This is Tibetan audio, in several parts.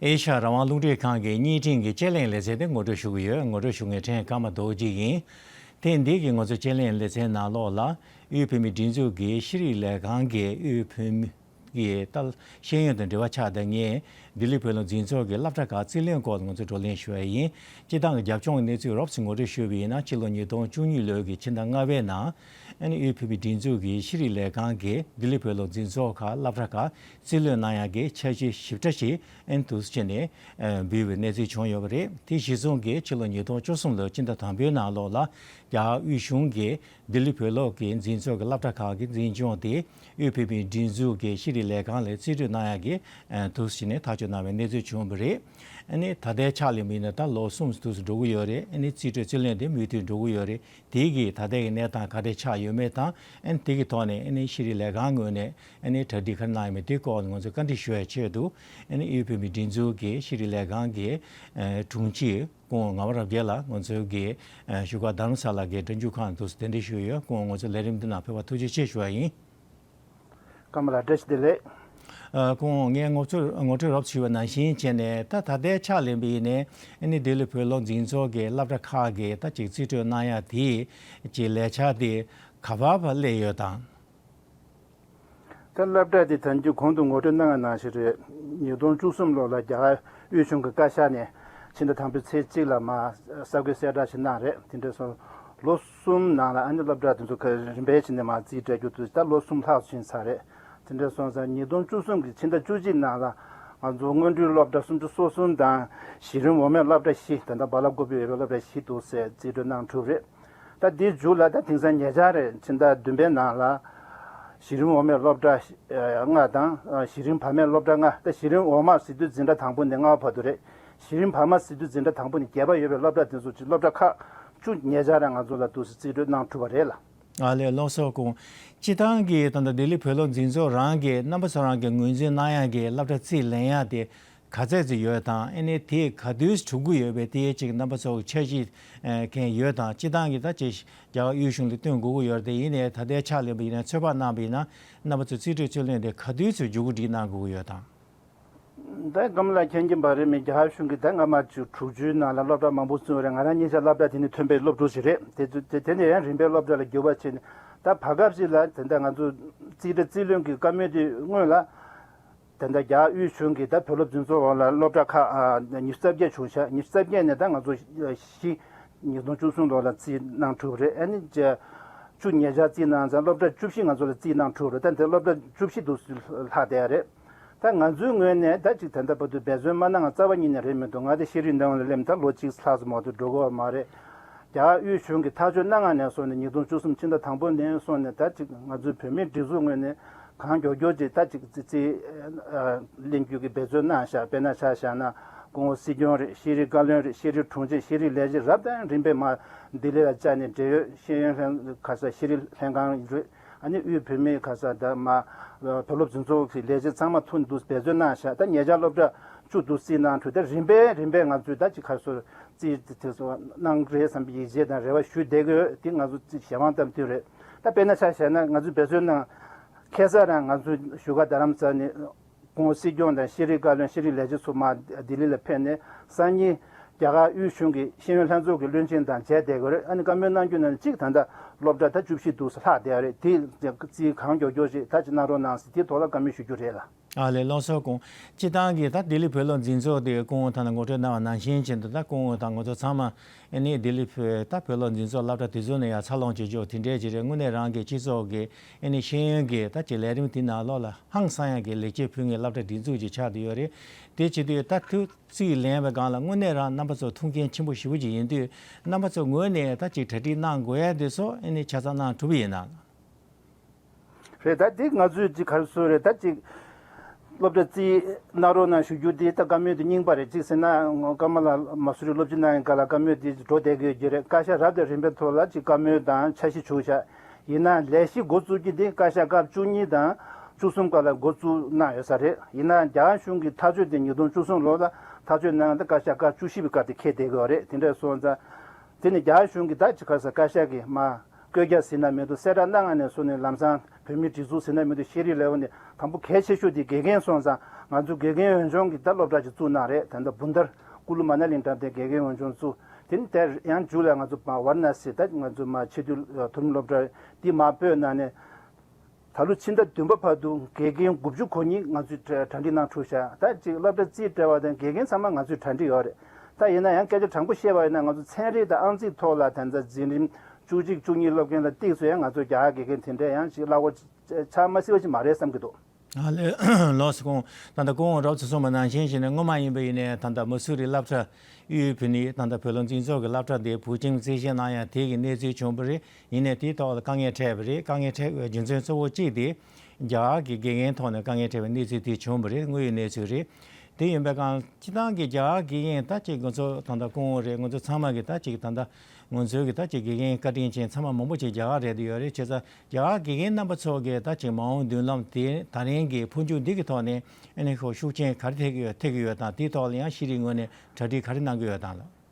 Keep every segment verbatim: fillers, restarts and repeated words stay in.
ཨེ་ཤ་ཡ་རང་དབང་རླུང་འཕྲིན་ཁང་གི་བརྙན་འཕྲིན་གྱི་དཔྱད་གླེང་ལེ་ཚན་དེ་ངོ་སྤྲོད་ཞུ་གི་ཡོད། ངོ་སྤྲོད་ཞུ་མཁན་ཕྲན་ཀརྨ་རྡོ་རྗེ་ཡིན། ཐེངས་འདིའི་གི་ང་ཚོ་དཔྱད་གླེང་ལེ་ཚན་ནང་ལོགས་ལ་དབུས་བོད་མིའི་སྒྲིག་འཛུགས་ཀྱི་ཤེས་རིག་ལས་ཁང་གི་དབུས་བོད་མི་གི་ཏཱ་ལ་ཤེས་ཡོན་དང་འབྲེལ་བ་ཆགས་བསྡད་མཁན་ལྡི་ལི་བོད་ཀློག་འཛིན་ཚོགས་ཀྱི་སློབ་གྲྭ་ཁག་རྩིས་ལེན་སྐོར་ལ་ང་ཚོ་བགྲོ་གླེང་ཞུ་ཡ་ཡིན། སྤྱིར་བཏང་གི་རྒྱབ་ལྗོངས་ཀྱི་གནས་ཚུལ་རོབ་ཙམ་ངོ་སྤྲོད་ཞུས་པ་ཡིན་ན། ཕྱི་ལོ་ཉིས་སྟོང་བཅུ་གཉིས་ལོའི་གི་ཕྱི་ཟླ་ལྔ་པའི་ནང་ཨ་ནི་དབུས་བོད་མིའི་སྒྲིག་འཛུགས་ཀྱི་ཤེས་རིག་ལས་ཁང་གིས་ལྡི་ལི་བོད་ཀློག་འཛིན་ཚོགས་ཁག་སློབ་གྲྭ་ཁག་རྩིས་ལེན་གནང་ཡ་གི་འཆར་གཞི་ཞིབ་ཕྲ་ཞིག་ཨ་ནི་འདུག་སེ་བྱས་ནས་འབུལ་བའི་གནས་ཚུལ་བྱུང་ཡོད་པ་རེད། དེ་གཞིར་བཟུང་གིས་ཕྱི་ལོ་ཉིས་སྟོང་བཅུ་གསུམ་ལོའི་ཕྱི་ཟླ་དང་པོའི་ནང་ལོགས་ལ་རྒྱ་གར་དབུས་གཞུང་གིས་ལྡི་ལི་བོད་ཀློག་གི་འཛིན་ཚོགས་ཀྱི་སློབ་གྲྭ་ཁག་གི་འཛིན་སྐྱོང་དེ་དབུས་བོད་མིའི་སྒྲིག་འཛུགས་ཀྱི་ཤེས་རིག་ལས་ཁང་ལ་རྩིས་སྤྲོད་གནང་ཡ་གི་ཨ་འདུག་སེ་བྱས་ནས་ཐག་གཅོད་གནང་བའི་གནས་ཚུལ་བྱུང་བ་རེད། ཨ་ནི་ད་ལྟའི་ཆ་ལ་ཡིན་ན་ད་ལོ་གསུམ་འདུག་སེ་འགྲོ་གི་ཡོད་རེད། ཨ་ནི་རྩིས་སྤྲོད་རྩིས་ལེན་དེ་མུ་མཐུད་འགྲོ་གི་ཡོད་རེད། དེ་གི་ད་ལྟའི་གི་གནས་སྟངས་ག་འདྲ་ཆགས་ཡོད་མེད་དང་། ཨ་ནི་དེ་གི་ཐོག་ནས་ཨ་ནི་ཤེས་རིག་ལས་ཁང་ངོས་ནས་ཨ་ནི་གྲ་སྒྲིག་ག་རེ་གནང་ཡོད་མེད་དེའི་སྐོར་ལ་ང་ཚོས་བཀའ་འདྲི་ཞུ་ཡ་ཆེད་དུ། ཨ་ནི་དབུས་བོད་མིའི་སྒྲིག་འཛུགས་ཀྱི་ཤེས་རིག་ལས་ཁང་གི་ཨ་དྲུང་ཆེ་སྐུ་ངོ་ངག་དབང་རབ་རྒྱས་ལགས་ང་ཚོའི་གི་ཨ་བཞུགས་སྒར་རྡ་རམ་ས་ལ་གི་སྒྲ་འཇུག་ཁང་དུ་གདན་འདྲེན་ཞུས་ཡོད། སྐུ་ངོ་ང་ཚོའི་ལས་རིམ་འདི་ནང་ཕེབས་པར་ཐུགས་རྗེ་ཆེ་ཞུ་བ་ཡིན། ཀརྨ་ལགས་བཀྲ་ཤིས་བདེ་ལེགས། ཨ་སྐུ་ངོ་ངས་ངོ་སྤྲོད་ངོ་སྤྲོད་རོབ་ཞུས་པ་ནང་བཞིན་བྱས་ནས། ད་ད་ལྟའི་ཆ་ལ་ཡིན་ན་ཨ་ནི་ལྡི་ལི་བོད་ཀློག་འཛིན་ཚོགས་ཀྱི་སློབ་གྲྭ་ཁག་གིས་ད་ཅིག་རྩིས་སྤྲོད་གནང་ཡ་དེ་ཅིག་ལས་འཆར་དེ་ག་པར་ཕར་སླེབས་ཡོད་དང་། ད་སློབ་གྲྭ་དེ་ད་ཅི་གོང་དུ་ངོ་སྤྲོད་གནང་བ་ནང་བཞིན་རེད། ཉིས་སྟོང་བཅུ་གསུམ་ལོ་ལ་རྒྱ་གར་དབུས་གཞུང་གི་བཀའ་ཤག་ནས་ཕྱི་ཟླ་དང་པོའི་ཚེས་གཅིག་ལ་མར་གསར་འགོད་གསལ་བསྒྲགས་ཤིག་གནང་རེད། དེ་འདྲ་སོང་ལོ་གསུམ་ནང་ལ་ཨ་ནི་སློབ་གྲྭ་དེ་ཚོ་ག་རིམ་པས་བྱས་ནས་མར་རྩིས་སྤྲད་རྒྱུ་དེ་ད་ལོ་གསུམ་ལྷག་ཕྱིན་ཚར་རེད། དེ་འདྲ་སོང་ཙང་ཉིས་སྟོང་བཅུ་གསུམ་གྱི་ཕྱི་ཟླ་བཅུ་གཅིག་ནང་ལ་ང་ཚོ་སྔོན་འགྲོའི་སློབ་གྲྭ་སུམ་ཅུ་སོ་གསུམ་དང་། གཞི་རིམ་འོག་མའི་སློབ་གྲྭ་བཞི། ད་ལྟ་རྦ་རླབས་དགུ་པའི་འོས་པའི་སློབ་གྲྭ་བཞི་འདུག་ཟེར་རྩིས་སྤྲོད་གནང་གྲུབ་རེད། ད་འདིའི་མཇུག་ལ་ད་དེང་སང་ཉེ་ཆར་རེད། ཕྱི་ཟླ་བདུན་པའི་ནང་ལ་གཞི་རིམ་འོག་མའི་སློབ་གྲྭ་ལྔ་དང་། གཞི་རིམ་བར་མའི་སློབ་གྲྭ་ལྔ། ད་གཞི་རིམ་འོག་མ་ཟེར་དུས་འཛིན་གྲྭ་དང་པོ་ནས་ལྔ་པ་བར་དུ་རེད། གཞི་རིམ་བར་མ་ཟེར་དུས་འཛིན་གྲྭ་དང་པོ་ནས་བརྒྱད་པ་ཡོད་པའི་སློབ་གྲྭ་དེ་ཚོ་ཅིག་སློབ་གྲྭ་ཁག་བཅུ་ཉེ་ཆར་རང་ང་ཚོ་ལ་འདུག་སེ་རྩིས་སྤྲོད་གནང་གྲུབ་པ་རེད་ལ། ཨ་ལས། ལགས་སོ་སྐུ་ངོ། སྤྱིར་བཏང་གི་ད་ལྟ་ལྡི་ལི་བོད་ཀློག་འཛིན་ཚོགས་རང་གིས་རྣམ་པ་ཚོ་རང་གིས་ངོས་འཛིན་གནང་ཡག་གི་སློབ་གྲྭ་རྩིས་ལེན་ཡག་དེ་ག་ཚད་ཅིག་ཡོད་དང་། ཨ་ནི་དེ་ག་དུས་གྲུབ་ཀྱི་ཡོད་པའི་དེའི་ཅིག་རྣམ་པ་ཚོ་འཆར་གཞི་ཨ་མཁན་ཡོད་དང་། སྤྱིར་བཏང་གི་ད་ཅིག་རྒྱ་གར་དབུས་གཞུང་ལ་བསྟུན་དགོས་ཀྱི་ཡོད་རེད། དེ་ཡིན་ནའི་ད་ལྟའི་ཆ་ལ་ཡིན་ན་ཚོད་དཔག་གནང་བ་ཡིན་ན་རྣམ་པ་ཚོ་རྩིས་སྤྲོད་རྩིས་ལེན་དེ་ག་དུས་ཚོད་མཇུག་སྒྲིལ་གནང་དགོས་ཀྱི་ཡོད་དང་། ད་སྒམ་ལ་མཁྱེན་གྱི་པ་རེད། མི་རྒྱ་གར་གཞུང་གིས་ད་སྔ་མ་ཅིག་དྲུག་ཅུའི་ནང་ལ་སློབ་གྲྭ་མང་པོ་བཙུགས་རེད། ང་རང་ཉིད་ཆ་སློབ་གྲྭ་དེ་ནས་ཐོན་པའི་སློབ་ཕྲུག་ཞིག་རེད། དེ་དེ་དེ་ནས་ཡང་རིམ་པས་སློབ་གྲྭ་ལ་འགྱུར་བ་ཕྱིན། ད་བར་སྐབས་ཤིག་ལ་དེ་འདྲ་ང་ཚོ་རྩིས་ཁྲ་རྩིས་ལེན་གྱི་བཀའ་མོལ་དེ་སྔོན་ལ་དེ་འདྲ་རྒྱ་གར་དབུས་གཞུང་གིས་ད་བོད་སློབ་འཛིན་ཚོགས་འོག་ལ་སློབ་གྲྭ་ཁག་ཉི་ཤུ་རྩ་བརྒྱད་བྱུང་ཤག་ཉི་ཤུ་རྩ་བརྒྱད་ནས་ད་ང་ཚོ་བཞི། ཉིས་སྟོང་བཅུ་གསུམ་ལོ་ལ་རྩིས་གནང་གྲུབ་རེད། ཨ་ནི་བཅུ་ཉེ་ཆར་རྩིས་གནང་ཙང་སློབ་གྲྭ་བཅུ་བཞི་ང་ཚོ་ལ་རྩིས་གནང་གྲུབ་རེད། ད་འདི་སློབ་གྲྭ་བཅུ་བཞི་འདུག་སེ་ལྷག་བསྡད་རེད། ད་ང་ཚོའི་ངོས་ནས་ད་ཅིག་ད་ལྟ་བར་དུ་འབད་བརྩོན་མ་གནང་ང་རྩ་བ་ཉིད་ནས་རེད་མི་འདུག་ང་དེ་ཤེས་རིག་སྣེ་ལ་སླེབས་ད་ལོ་གཅིག་ལྷག་ཙམ་མ་གཏོགས་འགྲོ་གི་ཡོད་མ་རེད། རྒྱ་གར་དབུས་གཞུང་གིས་ཐག་གཅོད་གནང་ང་ནས་བཟུང་ནས་ཉིས་སྟོང་བཅུ་གསུམ་ཕྱི་ཟླ་དང་པོ་ནས་བཟུང་ནས་ད་ཅིག་ང་ཚོའི་བོད་མིའི་སྒྲིག་འཛུགས་ངོས་ནས་གང་མགྱོགས་མགྱོགས་ཅིག་ད་ཅིག་རྩིས་རྩིས་ལེན་རྒྱུ་གི་འབད་བརྩོན་གནང་ཤག་དཔེར་ན་ཆ་བཞག་ན་སྐུ་ངོ་སྲིད་སྐྱོང་རེད། ཤེས་རིག་བཀའ་བློན་རེད། ཤེས་རིག་དྲུང་ཆེ། ཤེས་རིག་ལས་བྱེད་རབ་དང་རིམ་པས་མར་ལྡི་ལི་ལ་བཅར་ནས་འབྲེལ་ཡོད་ཤེས་ཡོན་ལྷན་ཁ་ས་ཤེས་རིག་ལྷན་ཁང་རེད། ཨ་ནི་དབུས་བོད་མིའི་ཁ་ས་ད་མ་བོད་སློབ་འཛིན་ཚོགས་ཀྱི་ལས་བྱེད་ཚང་མ་ཐུག་འདུག་འབད་བརྩོན་གནང་ཤག་ད་ཉེ་ཆར་སློབ་གྲྭ་བཅུ་འདུག་རྩིས་གནང་འཕྲོད་ད་རིམ་པས་རིམ་པས་ང་ཚོས་ད་ཅིག་ཁ་སོར་རྩིས་དེ་ཚོ་གནང་གི་རེད་བསམ་པའི་ཡིད་ཆེས་དང་རེ་བ་ཞུ་བསྡད་ཀྱི་ཡོད། དེ་ང་ཚོ་རྩིས་གཞན་དབང་ཙམ་དུས་རེད། ད་དཔེར་ན་ཆ་བཞག་ན་ང་ཚོས་འབད་བརྩོན་གནང་། ཁ་སང་རང་ང་ཚོ་བཞུགས་སྒར་རྡ་རམ་ས་ལ་ནས་སྐུ་ངོ་སྲིད་སྐྱོང་དང་ཤེས་རིག་བཀའ་བློན། ཤེས་རིག་ལས་བྱེད་ཚོ་མར་ལྡི་ལི་ལ་ཕེབས་ནས་སང་ཉིན་རྒྱ་གར་དབུས་གཞུང་གི་ཤེས་ཡོན་ལྷན་ཚོགས་ཀྱི་བློན་ཆེན་དང་མཇལ་བསྡད་ཀྱི་རེད། ཨ་ནི་བཀའ་མོལ་གནང་རྒྱུ་ནང་གཅིག་ད་ལྟ་སློབ་གྲྭ་ད་བཅུ་བཞི་འདུག་སེ་ལྷག་བསྡད་རེད། དེ་རྩིས་གང་མགྱོགས་མགྱོགས་ཅིག་ད་ཅིག་གནང་རོགས་གནང་ཟེར་དེའི་ཐོག་ལ་བཀའ་མོལ་ཞུ་རྒྱུ་རེད་ལ། ཨ་ལས། ལགས་སོ་སྐུ་ངོ། སྤྱིར་བཏང་གི་ད་ལྡི་ལི་བོད་ཀློག་འཛིན་ཚོགས་དེ་སྐུ་ངོ་ད་ནང་ངོ་སྤྲོད་གནང་བ་ནང་བཞིན་བྱས་འདུག་ད་སྐུ་ངོ་དང་ང་ཚོ་ཚང་མ་ཨ་ནི་ལྡི་ལི་བོད་ད་བོད་ཀློག་འཛིན་ཚོགས་སློབ་གྲྭ་དེ་ཚོ་ནས་ཡར་འཚར་ལོངས་བྱེད་ཕྱོགས་དེ་འདྲས་ཅིག་རེད། དངོས་གནས་རང་གི་སྤྱི་ཚོགས་ཀྱི་ཨ་ནི་ཤེས་ཡོན་གྱི་ད་ཅིག་ལས་རིམ་དེ་ནང་ལོགས་ལ་ཧང་སང་ཡག་གི་ལེགས་སྐྱེས་ཕུལ་མཁན་སློབ་གྲྭ་སྒྲིག་འཛུགས་ཅིག་ཆགས་བསྡད་ཡོད་རེད། དེ་བྱེད་དུས་ད་དུས་རྩིས་ལེན་པའི་སྒང་ལ་དངོས་གནས་རང་རྣམ་པ་ཚོ་ཐུགས་འགན་ཆེན་པོ་ཞེ་པོ་ཅིག་ཡིན་དུས། རྣམ་པ་ཚོ་ངོས་ནས་ད་ཅིག་གྲ་སྒྲིག་གནང་དགོས་ཡ་དེ་ཚོ་ཨ་ནི་ཆ་ཚང་གནང་གྲུབ་པ་ཡིན་ན། རེད། ད་འདི་ང་ཚོས་ཅིག་ག་རེ་ཟེར་རེད། ད་ཅིག་སློབ་གྲྭ་རྩིས་གནང་རོགས་གནང་ཞུ་རྒྱུ་འདི་ད་བཀའ་མོལ་འདི་རྙིང་པ་རེད། ཅིག་ཟེར་ན་ཀརྨ་ལགས་མ་སུ་རི་སློབ་སྤྱི་གནང་བའི་སྐབས་ལ་བཀའ་མོལ་འདི་འགྲོ་བསྡད་ཀྱི་ཡོད་ཀྱི་རེད། བཀའ་ཤག་རབ་དང་རིམ་པའི་ཐོག་ལ་ཅིག་བཀའ་མོལ་དང་འཆར་གཞི་བྱུང་བཞག་ཡིན་ན་ལས་གཞི་འགོ་བཙུགས་རྒྱུ་འདི་བཀའ་ཤག་སྐབས་བཅུ་གཉིས་དང་བཅུ་གསུམ་སྐབས་ལ་འགོ་བཙུགས་གནང་ཡོད་ས་རེད། ཡིན་ན་རྒྱ་གར་གཞུང་གི་ཐག་གཅོད་དེ་ཉིས་སྟོང་བཅུ་གསུམ་ལོ་ལ་ཐག་གཅོད་གནང་སྟེ་བཀའ་ཤག་སྐབས་བཅུ་བཞི་པའི་སྐབས་དེ་འཁེལ་བསྡད་ཀྱི་ཡོད་རེད། དེ་འདྲ་སོང་ཙང་དེ་ནི་རྒྱ་གར་གཞུང་གིས་ད་ཅིག་ག་རེ་ཟེར་བཀའ་ཤག་གིས་མ་བཀོད་རྒྱ་ཟེར་ན་མི་འདུག་གསལ་བསྒྲགས་གནང་ང་ནས་བཟུང་ནས་ལམ་སང་བོད་མིའི་སྒྲིག་འཛུགས་ཟེར་ན་མི་འདུག་ཤེས་རིག་ལས་ཁུངས་ནས་དང་པོ་གལ་ཆེ་ཤོས་དེ་དགེ་རྒན་སོང་ཙང་ ང་ཚོ་དགེ་རྒན་འོས་སྦྱོང་གི་ད་སློབ་གྲྭ་ཅིག་བཙུགས་གནང་རེད། ད་ལྟ་བུན་དར་ཀུ་ལུ་མ་ན་ལི་འགྲམ་དེ་དགེ་རྒན་འོས་སྦྱོང་བཙུགས། དེ་ནི་དེར་ཡང་མཇུག་ལ་ང་ཚོ་མ་ཝར་ན་སི་ད་ང་ཚོ་མ་ཆེས་མཐོའི་མཐོ་རིམ་སློབ་གྲྭ་འདི་མ་སྤོས་གནང་ནས། ད་ལོ་ཕྱི་ཟླ་བདུན་པ་བར་དུ་དགེ་རྒན་དགུ་བཅུ་གོ་གཉིས་ང་ཚོས་གྲ་གྲ་སྒྲིག་གནང་གྲུབ་ཤག་ད་ཅིག་སློབ་གྲྭ་རྩིས་སྤྲད་པ་དང་དགེ་རྒན་ཚང་མ་ང་ཚོས་གྲ་སྒྲིག་ཡོད་རེད། ད་ཡིན་ན་ཡང་སྐད་ཆ་དྲང་པོ་བཤད་པ་ཡིན་ན་ང་ཚོ་ཚན་རིག་དང་ཨང་རྩིས་ཐོག་ལ་ད་ལྟ་འཛིན་རིམ་བཅུ་གཅིག་བཅུ་གཉིས་སློབ་མཁན་ལ་ཏོག་ཙམ་ཡང་ང་ཚོ་རྒྱ་གར་དགེ་རྒན་དེ་འདྲས་ཡང་ཅིག་བསླབ་པ་ཆགས་མ་སྲིད་པ་ཞིག་མ་རེད་བསམ་གྱི་འདུག་ཨ་ལས། ལགས་སོ། ཁོང་ད་ལྟ་ཁོང་རོབ་ཙམ་གསུངས་པ་ནང་བཞིན་བྱས་ནས་སྔོན་མ་ཡིན་པ་ཡིན་ནའི་ད་ལྟ་མ་སུ་རི་སློབ་གྲྭ་དབུས་བོད་ནི་ད་ལྟ་བོད་སློབ་འཛིན་ཚོགས་ཀྱི་སློབ་གྲྭ་དེ་བོད་ཁྱིམ་རྩིས་བཞེས་གནང་ཡ་དེ་གི་གནས་ཚུལ་བྱུང་བ་རེད། ཡིན་ནའི་དེའི་ཐོག་ལ་དཀའ་ངལ་འཕྲད་པ་རེད། དཀའ་ངལ་འཕྲད་པའི་རྒྱུ་མཚན་གཙོ་བོ་གཅིག་དེ་རྒྱ་གར་གྱི་དགེ་རྒན་ཐོག་ནས་དཀའ་ངལ་འཕྲད་པའི་གནས་ཚུལ་དེ་བྱུང་བ་རེད། དངོས་ཡོད་གནས་ཚུལ་རེད། དེ་ཡིན་པའི་སྒང་སྤྱི་བཏང་གི་རྒྱ་གར་དགེ་རྒན་ད་ཅིག་ང་ཚོ་ད་ལྟ་སྐུ་ངོ་རེད། ང་ཚོ་ཚང་མ་གི་ད་ཅིག་ད་ལྟ་ང་ཚོའི་གི་ད་ཅིག་དགེ་རྒན་བཀའ་དྲིན་ཅན་ཚང་མ་མང་པོ་ཅིག་རྒྱ་གར་རེད་དུ་ཡོད་རེད། བྱས་ཙང་རྒྱ་གར་དགེ་རྒན་རྣམ་པ་ཚོ་གི་ད་ཅིག་མ་འོངས་མདུན་ལམ་དེ་ད་རིང་གི་འཕོ་འགྱུར་འདི་གི་ཐོག་ནས་ཨ་ནི་ཁོ་ཤུགས་རྐྱེན་ག་རེ་ཐེབས་ཀྱི་ཡོད་ཐེབས་ཀྱི་ཡོད་དང་། དེའི་ཐོག་ལ་ཡང་ཤེས་རིག་ངོས་ནས་གྲ་སྒྲིག་ག་རེ་གནང་གི་ཡོད་དང་ལགས།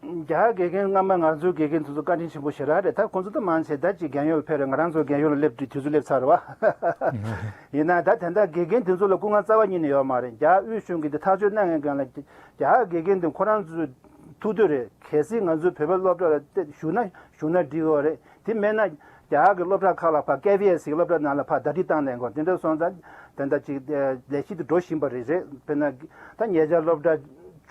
རྒྱ་གར་དགེ་རྒན་སྔ་མ་ང་ཚོའི་དགེ་རྒན་དེ་ཚོ་བཀའ་དྲིན་ཆེན་པོ་ཞེ་དྲག་རེད། ད་ཁོང་ཚོ་ད་མང་ཆེ་ད་ཅིག་རྒན་ཡོལ་ཕེབས་རེད། ང་རང་ཚོ་རྒན་ཡོལ་ལ་སླེབས་དུས་དུས་ཚོད་སླེབས་ཚར་རེད་བ། ཡིན་ན་ད་དེ་འདྲ་དགེ་རྒན་དེ་ཚོ་ལ་སྐུ་ངལ་རྩ་བ་ཉིད་ནས་ཡོད་མ་རེད། རྒྱ་དབུས་གཞུང་གིས་དེ་ཐག་གཅོད་གནང་མཁན་སྒང་ལ་རྒྱ་གར་དགེ་རྒན་དེ་ཁོ་རང་ཚོའི་ཐུགས་འདོད་རེད། གལ་སྲིད་ང་ཚོའི་བོད་པའི་སློབ་གྲྭ་ལ་བཞུགས་ན་བཞུགས་ན་འགྲིག་གི་རེད། དེ་མེད་ན་རྒྱ་གར་གྱི་སློབ་གྲྭ་ཁག་ལ་ཕར་ཀེ་བི་ཨེས་སི་གི་སློབ་གྲྭ་ནང་ལ་ཕར་ཟླ་སྒྲིལ་བཏང་ནས་གོ་དེ་འདྲ་སོང་ཙང་དེ་འདྲ་ཅིག་ལས་གཞི་དེ་འགྲོ་བཞིན་པ་རེད། རེད། དཔེར་ན་ད་ཉེ་ཆར་སློབ་གྲྭ་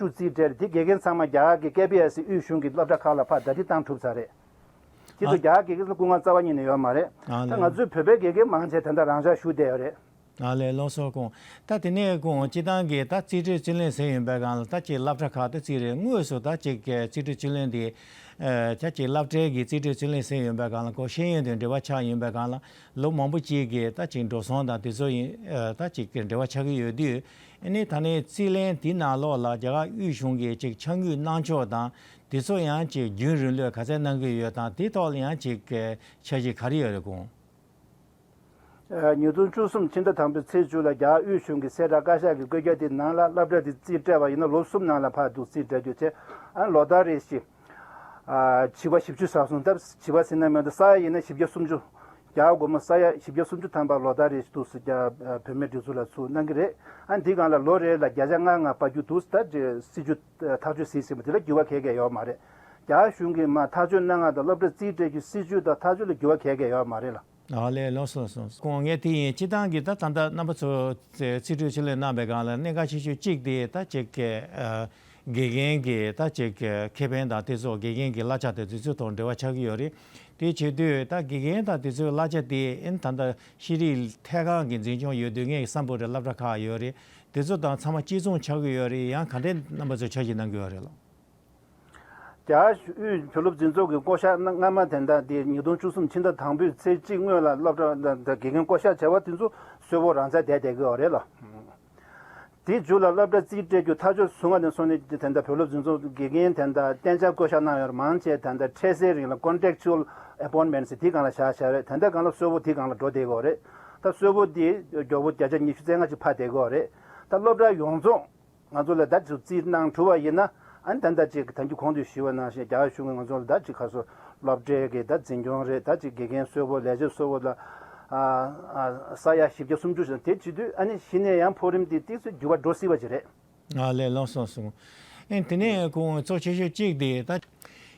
བཅུ་རྩིས་སྤྲད་རེད། དེ་དགེ་རྒན་ཚང་མ་རྒྱ་གར་གྱི་ཀེ་བི་ཨེས་སི་དབུས་གཞུང་གི་སློབ་གྲྭ་ཁག་ལ་ཕར་ཟླ་སྒྲིལ་བཏང་གྲུབ་ཚར་རེད། དེ་ཚོ་རྒྱ་གར་དགེ་རྒན་ཚོ་ལ་སྐུ་ངལ་རྩ་བ་ཉིད་ནས་ཡོད་མ་རེད། ཨ་ད་ལས། ང་ཚོའི་བོད་པའི་དགེ་རྒན་མང་ཆེ་ད་ལྟ་རང་འཇགས་བཞུགས་བསྡད་ཡོད་རེད། ཨ་ལས། ལགས་སོ། ཁོང་ད་དེ་ནས་ཁོང་སྤྱི་བཏང་གི་ད་རྩིས་སྤྲོད་རྩིས་ལེན་ཟེར་ཡོང་པའི་སྒང་ལ་ད་ཅིག་སློབ་གྲྭ་ཁག་ཏུ་རྩིས་རེད། དངོས་སུ་ད་ཅིག་གི་རྩིས་སྤྲོད་རྩིས་ལེན་དེ་ཨ་ད་ཅིག་སློབ་གྲྭའི་གི་རྩིས་སྤྲོད་རྩིས་ལེན་ཟེར་ཡོང་པའི་སྒང་ལ་ཁོ་ཤེས་ཡོན་དང་འབྲེལ་བ་ཆགས་ཡོང་པའི་སྒང་ལ་ལོ་མང་པོ་ཅིག་གི་ད་ཅིག་འགྲོ་སོང་དང་དེ་ཚོ་ཡིན་ཨ་ད་ཅིག་གི་འབྲེལ་བ་ཆགས་ཀྱི་ཡོད་དུས། ཨ་ནི་ད་ནི་རྩིས་ལེན་དེའི་ནང་ལོགས་ལ་རྒྱ་གར་དབུས་གཞུང་གིས་ཅིག་ཕྱག་དངུལ་གནང་ཕྱོགས་དང་དེ་ཚོ་ཡང་ཅིག་རྒྱུན་རིང་ལོས་ག་ཚད་གནང་གི་ཡོད་དང་། དེའི་ཐོག་ལ་ཡང་ཅིག་གི་འཆར་གཞི་ག་རེ་ཡོད་རེད་ཁོང་། ཉིས་སྟོང་བཅུ་གསུམ་ཕྱི་ཟླ་དང་པོའི་ཚེས་བཅུ་ལ་རྒྱ་གར་དབུས་གཞུང་གི་གསལ་བསྒྲགས་བཀའ་ཤག་གི་བཀོད་རྒྱ་དེ་ནང་ལ་སློབ་གྲྭ་དེ་རྩིས་སྤྲད་པ་ཡིན་ན་ལོ་གསུམ་ནང་ལ་ཕར་འདུག་རྩིས་སྤྲད་རྒྱུ་བྱས། ཨ་ལོ་ལྟར་རེ་བཞིན་བྱིས་པ་བཞི་བཅུ་ཟ་སོང་། སྟབས་བྱིས་པ་ཟེར་ན་མི་འདུག་ས་ཡ་ཡིན་ན་བཞི་བརྒྱ་སུམ་ཅུ། རྒྱ་གར་སྒོར་མོ་ས་ཡ་བཞི་བརྒྱ་སུམ་ཅུ་ཐམ་པ་ལོ་ལྟར་རེ་བཞིན་འདུག་སེ་རྒྱ་བོད་མིའི་སྒྲིག་འཛུགས་ལ་ཚུར་གནང་གི་རེད། ཨ་འདི་སྒང་ལ་ལོ་རེ་ལ་བརྒྱ་ཆ་ལྔ་ལྔ་སྤར་རྒྱུ་འདུག་ད་སྲིད་ཇུས་ཐག་གཅོད་ཟིན་ཟིན་པ་དེ་ལ་འགྱུར་བ་གང་ཡང་ཡོད་མ་རེད། རྒྱ་གཞུང་གིས་མར་ཐག་གཅོད་གནང་ཡ་དང་སློབ་གྲྭ་རྩིས་སྤྲད་རྒྱུའི་སྲིད་ཇུས་དང་ཐག་གཅོད་ལ་འགྱུར་བ་གང་ཡང་ཡོད་མ་རེད་ལགས། ཨ་ལས། ལགས་སོ། ལགས་སོ། ཁོང་ངས་དེ་ཡིན་སྤྱི་བཏང་གི་ད་ད་ལྟ་རྣམ་པ་ཚོ་རྩིས་སྤྲོད་རྩིས་ལེན་གནང་བའི་སྒང་ལ་གནད་འགག་ཆེ་ཤོས་གཅིག་དེ་ད་ཅིག་གི་ཨ་དགེ་རྒན་གྱི་ད་ཅིག་གི་ཁེ་ཕན་དང་དེ་ཚོ་དགེ་རྒན་གྱི་གླ་ཆ་དང་དེ་ཚོའི་ཐོག་འབྲེལ་བ་ཆགས་ཀྱི་ཡོད་རེད། དེ་བྱེད་དུས་ད་དགེ་རྒན་དང་དེ་ཚོའི་གླ་ཆ་དེ་ཨ་ནི་ད་ལྟ་ཤེས་རིག་ཐད་ཁང་གི་འཛིན་སྐྱོང་ཡོད་དུས་ངས་བསམ་པ་རེ་སློབ་གྲྭ་ཁག་ཡོད་རེད། དེ་ཚོ་དང་ཚང་མ་གཅིག་མཚུངས་ཆགས་ཀྱི་ཡོད་རེད། ཡང་ག་འདྲས་རྣམ་པ་ཚོས་འཆར་གཞི་གནང་གི་ཡོད་རེད་ལགས། རྒྱ་གར་དབུས་བོད་སློབ་འཛིན་ཚོགས་ཀྱི་བསྐོ་གཞག་སྔ་མ་དེ་འདྲ་དེ་ཉིས་སྟོང་བཅུ་གསུམ་ཕྱི་ཟླ་དང་པོའི་ཚེས་གཅིག་སྔོན་ལ་སློབ་གྲྭ་དེ་དགེ་རྒན་བསྐོ་གཞག་བྱས་པ་དེ་ཚོ་གསོལ་ཕོགས་རང་འཇགས་བསྡད་བསྡད་ཀྱི་ཡོད་རེད་ལགས། དེའི་མཇུག་ལ་སློབ་གྲྭ་རྩིས་སྤྲད་རྒྱུ་ཐག་གཅོད་བཟུང་བ་ནས་བཟུང་ནས་དེ་འདྲ་བོད་སློབ་འཛིན་ཚོགས་དགེ་རྒན་དེ་འདྲ་གཏན་འཇགས་བསྐོ་གཞག་གནང་ཡོད་རེད། མང་ཆེ་དེ་འདྲ་འཕྲལ་སེལ་རིང་ལ་contractual appointments དེའི་སྒང་ལ་བཞག་བཞག་རེད། དེ་འདྲ་སྒང་ལ་གསོལ་ཕོགས་དེའི་སྒང་ལ་འགྲོ་བསྡད་ཀྱི་ཡོད་རེད། ད་གསོལ་ཕོགས་དེ་མགྱོགས་པོ་བརྒྱ་ཆ་ཉི་ཤུ་རྩ་ལྔ་ཅིག་འཕར་བསྡད་ཀྱི་ཡོད་རེད། ད་སློབ་གྲྭ་ཡོངས་རྫོགས་ང་ཚོ་ལ་ད་ཅིག་རྩིས་གནང་གྲུབ་པ་ཡིན་ན། ཨ་ནི་ད་ལྟ་ཅིག་ད་གིན་གོང་དུ་ཞུས་པ་ནང་བཞིན་རྒྱ་གར་གཞུང་གིས་ང་ཚོ་ལ་ད་ཅིག་ག་ཚོད་སློབ་གྲྭའི་གི་ད་འཛིན་སྐྱོང་རེད། ད་ཅིག་དགེ་རྒན་གསོལ་ཕོགས་ལས་བྱེད་གསོལ་ཕོགས་ལ་ཨ་ཨ་ས་ཡ་བཞི་བརྒྱ་སུམ་ཅུ་ཞིག་དེ་བྱེད་དུས་ཨ་ནི་གཞི་ནས་ཡང་འཕོ་རིམ་དེ་ཏོག་ཙམ་འགྱུར་བ་འགྲོ་སྲིད་པ་ཅིག་རེད། ཨ་ལས། ལགས་སོ། ཨེ་དེ་ནས་ཁོང་གཙོ་ཆེ་ཤོས་གཅིག་དེ་ད་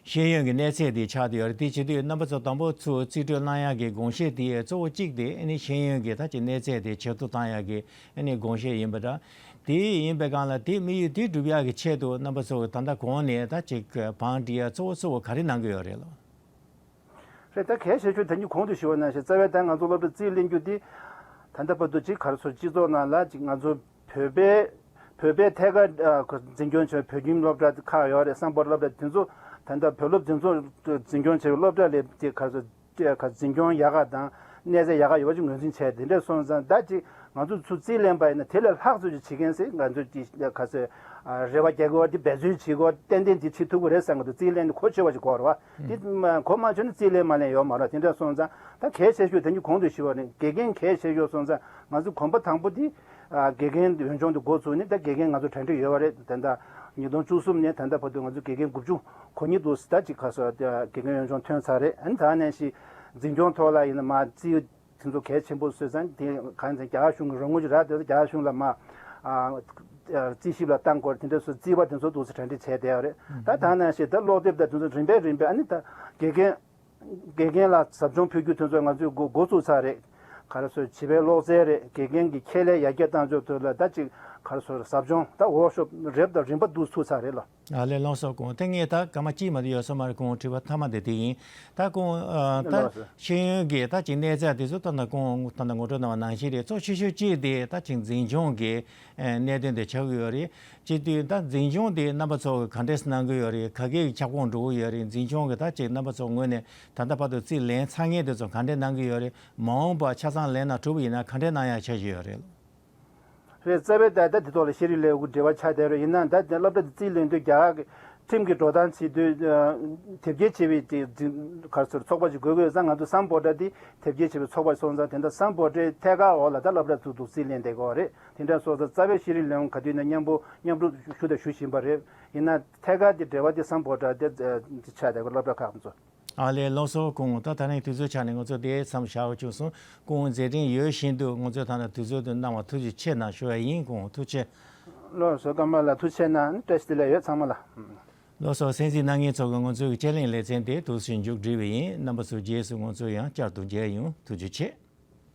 ཤེས་ཡོན་གྱི་གནས་ཚད་དེ་ཆགས་བསྡད་ཡོད་རེད། དེ་བྱེད་དུས་རྣམ་པ་ཚོ་དང་པོ་ཚུར་རྩིས་སྤྲོད་གནང་ཡག་གི་དགོངས་བཞེད་དེ་གཙོ་བོ་གཅིག་དེ་ཨ་ནི་ཤེས་ཡོན་གྱི་ད་ཅིག་གནས་ཚད་དེ་ཇེ་མཐོ་བཏང་ཡག་གི་ཨ་ནི་དགོངས་བཞེད་ཡིན་པ་འདྲ། དེ་ཡིན་པའི་སྒང་ལ་དེ་དམིགས་ཡུལ་དེ་སྒྲུབ་ཡག་གི་ཆེད་དུ་རྣམ་པ་ཚོ་ད་ལྟ་གོང་ནས་ད་ཅིག་བང་སྒྲིག་ཡག་གཙོ་བོ་གཙོ་བོ་ག་རེ་གནང་གི་ཡོད་རེད་ལགས། རེད། ད་གལ་ཆེ་ཤོས་ད་གིན་གོང་དུ་ཞུས་པ་ནང་བཞིན་རྩ་བའི་ད་ང་ཚོ་སློབ་གྲྭ་རྩིས་ལེན་རྒྱུ་དེ་ད་ལྟ་བར་དུ་ཅིག་ག་རེ་ཟེར་སྤྱི་ཚོགས་ནང་ལ་ཅིག་ང་ཚོ་བོད་པའི་བོད་པའི་ཐད་ཀར་ཨ་འཛིན་སྐྱོང་བྱས་བོད་ཁྱིམ་སློབ་གྲྭ་ཁག་ཡོད་རེད། སམ་བྷོ་ཊ་སློབ་གྲྭ་དེ་ཚོ་ད་ལྟ་བོད་སློབ་འཛིན་ཚོགས་འཛིན་སྐྱོང་བྱས་པའི་སློབ་གྲྭ་ལས་དེ་ག་རེ་ཟེར་ཅིག་ག་འཛིན་སྐྱོང་ཡག་ག་དང་གནས་ཚད་ཡག་ག་ཡོད་པ་ཅིག་ངོས་འཛིན་བྱས། དེ་འདྲ་སོང་ཙང་ད་ཅིག་ང་ཚོ་ཚུར་རྩིས་ལེན་པ་ཡིན་ན་དེ་ལས་ལྷག་ཙམ་ཅིག་བྱེད་མཁན་ཟེར་ང་ཚོས་ཅིག་ག་ཚོད་རེ་བ་རྒྱག་གི་ཡོད་དེ་འབད་བརྩོན་བྱེད་དགོས། ཏན་ཏན་དེ་བྱེད་ཐུབ་ཀྱི་རེད་བསམ་གི་འདུག་རྩིས་ལེན་དེ་གོ་ཆོད་པ་ཅིག་དགོས་རེད་བ། དེ་གོ་མ་ཆོད་ན་རྩིས་ལེན་མ་ལེན་ཡོད་མ་རེད། དེ་འདྲ་སོང་ཙང་ད་གལ་ཆེ་ཤོས་ད་གིན་གོང་དུ་ཞུས་པ་ནི་དགེ་རྒན་གལ་ཆེ་ཤོས་སོང་ཙང་ང་ཚོ་གོམ་པ་དང་པོ་དེ་ཨ་དགེ་རྒན་འོས་སྦྱོང་དེ་འགོ་ཚུགས་ནས་ད་དགེ་རྒན་ང་ཚོ་གྲ་སྒྲིག་ཡོད་པ་རེད། ད་ལྟ་ཉིས་སྟོང་བཅུ་གསུམ་ནས་ད་ལྟ་བར་དུ་ང་ཚོ་དགེ་རྒན་དགུ་བཅུ་གོ་གཉིས་འདུག་ད་ཅིག་ག་ཚོད་དགེ་རྒན་འོས་སྦྱོང་ཐོན་ཚར་རེད། ཨ་ནི་ད་ནང་བཞིན་འཛིན་སྐྱོང་ཐོག་ལ་ཡིན་ན་མ་རྩིས་དེ་ཚོ་གལ་ཆེན་པོ་བཟོས་ཙང་དེ་གང་ཡིན་ཟེར་ན་རྒྱ་གར་གཞུང་གི་རོགས་དངུལ་ཅིག་རག་དེ་རྒྱ་གར་གཞུང་ལ་མ་ ཨ། རྩིས་ཞིབ་ལ་བཏང་དགོས་དེ་འདྲ་སོ་རྩིས་པ་དེ་ཚོ་འདུག་སེ་གྲ་སྒྲིག་བྱས་བསྡད་ཡོད་རེད། ད་ད་ནང་བཞིན་ད་ཀློག་དེབ་དང་དེ་ཚོ་རིམ་པས་རིམ་པས་ཨ་ནི་ད་དགེ་རྒན་དགེ་རྒན་ལ་ཟབ་སྦྱོང་ཕུལ་རྒྱུ་དེ་ཚོ་ང་ཚོས་འགོ་འགོ་བཙུགས་ཚར་རེད། ག་རེ་ཟེར་བྱིས་པའི་ཀློག་རྩལ་རེད། དགེ་རྒན་གྱི་ཁྱད་ལས་ཡར་རྒྱས་གཏང་ཕྱོགས་དེ་ལ་ད་ཅིག་ག་རེ་ཟེར་ཟབ་སྦྱོང་ད་ཝོག་ཤོབ་རེབ་དང་རིམ་པ་འདུག་ཚུགས་ཚར་རེད་ལ། ཨ་ལས། ལགས་སོ། སྐུ་ངོ་དེ་ངས་ད་སྐར་མ་གཅིག་མ་གཏོགས་ཡོད་ས་མ་རེད། སྐུ་ངོ་དྲི་བ་མཐའ་མ་དེ་དེ་ཡིན། ད་སྐུ་ངོ་ཨ་ད་ལགས་སོ། ཤེས་ཡོན་གྱི་ད་ཅིག་གནས་ཚད་དེ་ཚོ་ད་ད་སྐུ་ངོ་ད་ད་ངོ་སྤྲོད་གནང་བ་ནང་བཞིན་རེད། གཙོ་ཆེ་ཤོས་གཅིག་དེ་ད་ཅིག་འཛིན་སྐྱོང་གི་ཨ་གནད་དོན་དེ་ཆགས་ཀྱི་ཡོད་རེད། སྤྱི་འཐུས་ད་འཛིན་སྐྱོང་དེ་རྣམ་པ་ཚོ་གིས་ག་འདྲས་གནང་གི་ཡོད་རེད། ག་གེ་ཁྱབ་ཁོངས་འགྲོ་གི་ཡོད་རེད། འཛིན་སྐྱོང་གི་ད་ཅིག་རྣམ་པ་ཚོ་ངོས་ནས་ད་ལྟ་བར་དུ་རྩིས་ལེན་ཚར་མཁན་དེ་ཚོ་ག་འདྲས་གནང་གི་ཡོད་རེད། མ་འོངས་པ་ཆ་ཚང་ལེན་གནང་གྲུབ་པ་ཡིན་ན་ག་འདྲས་གནང་ཡག་འཆར་གཞི་ཡོད་རེད། རེད། རྩ་བའི་ད་ལྟ་འདི་ཐོག་ལ་ཤེས་རིག་ལས་ཁུངས་འབྲེལ་བ་ཆགས་བསྡད་རེད། ཡིན་ན་ད་ལྟ་སློབ་གྲྭ་དེ་རྩིས་ལེན་དུས་རྒྱ་གར་གྱི་ཁྲིམས་ཀྱི་འགྲོ་སྟངས་བྱེད་དུས་ཨ་དེབ་སྐྱེལ་བྱེད་པའི་དེ་དེ་ག་རེ་ཟེར་ཚོགས་པ་ཅིག་དགོས་ཀྱི་ཡོད་ཙང་། ང་ཚོ་སམ་བྷོ་ཊ་དེ་དེབ་སྐྱེལ་བྱེད་པའི་ཚོགས་པ་སོང་ཙང་དེ་འདྲ་སམ་བྷོ་ཊའི་ཐད་ཀར་འོག་ལ་ད་སློབ་གྲྭ་ཚུགས་འདུག་རྩིས་ལེན་བསྡད་ཀྱི་ཡོད་རེད། དེ་འདྲ་སོང་ཙང་རྩ་བའི་ཤེས་རིག་ལས་ཁུངས་ག་དུས་ནས་མཉམ་པོ་མཉམ་རུབ་ཞུ་དང་ཞུ་བཞིན་པ་རེད། ཡིན་ན་ཐད་ཀར་དེ་འབྲེལ་བ་དེ་སམ་བྷོ་ཊ་དེ་ཆགས་བསྡད་ཀྱི་སློབ་གྲྭ་ཁག་ཚོ། ཨ་ལས། ལགས་སོ། སྐུ་ངོ་ད་ད་རིང་དུས་ཚོད་ཆགས་ནས་ང་ཚོ་དེ་མཚམས་བཞག་དགོས་བྱུང་སོང་། སྐུ་ངོ་མཛད་འཕྲིན་ཡོད་བཞིན་དུ་ང་ཚོའི་ཐོག་ནས་དུས་ཚོད་དེ་གནང་བ་ཐུགས་རྗེ་ཆེ་གནང་ཞུ་བ་ཡིན། སྐུ་ངོ་ཐུགས་རྗེ་ཆེ། ལགས་སོ། ཀརྨ་ལགས་ཐུགས་རྗེ་ཆེ་གནང་། བཀྲ་ཤིས་བདེ་ལེགས་ཡོད་ཚང་མ་ལ། ལགས་སོ། གསན་གཟིགས་གནང་མཁན་ཚོ་གིས་ང་ཚོའི་དཔྱད་གླེང་ལེ་ཚན་དེ་འདུག་སེ་མཇུག་སྒྲིལ་བ་ཡིན། རྣམ་པ་ཚོ་རྗེས་སུ་ང་ཚོ་ཡང་བསྐྱར་དུ་མཇལ་ཡོང་། ཐུགས་རྗེ་ཆེ།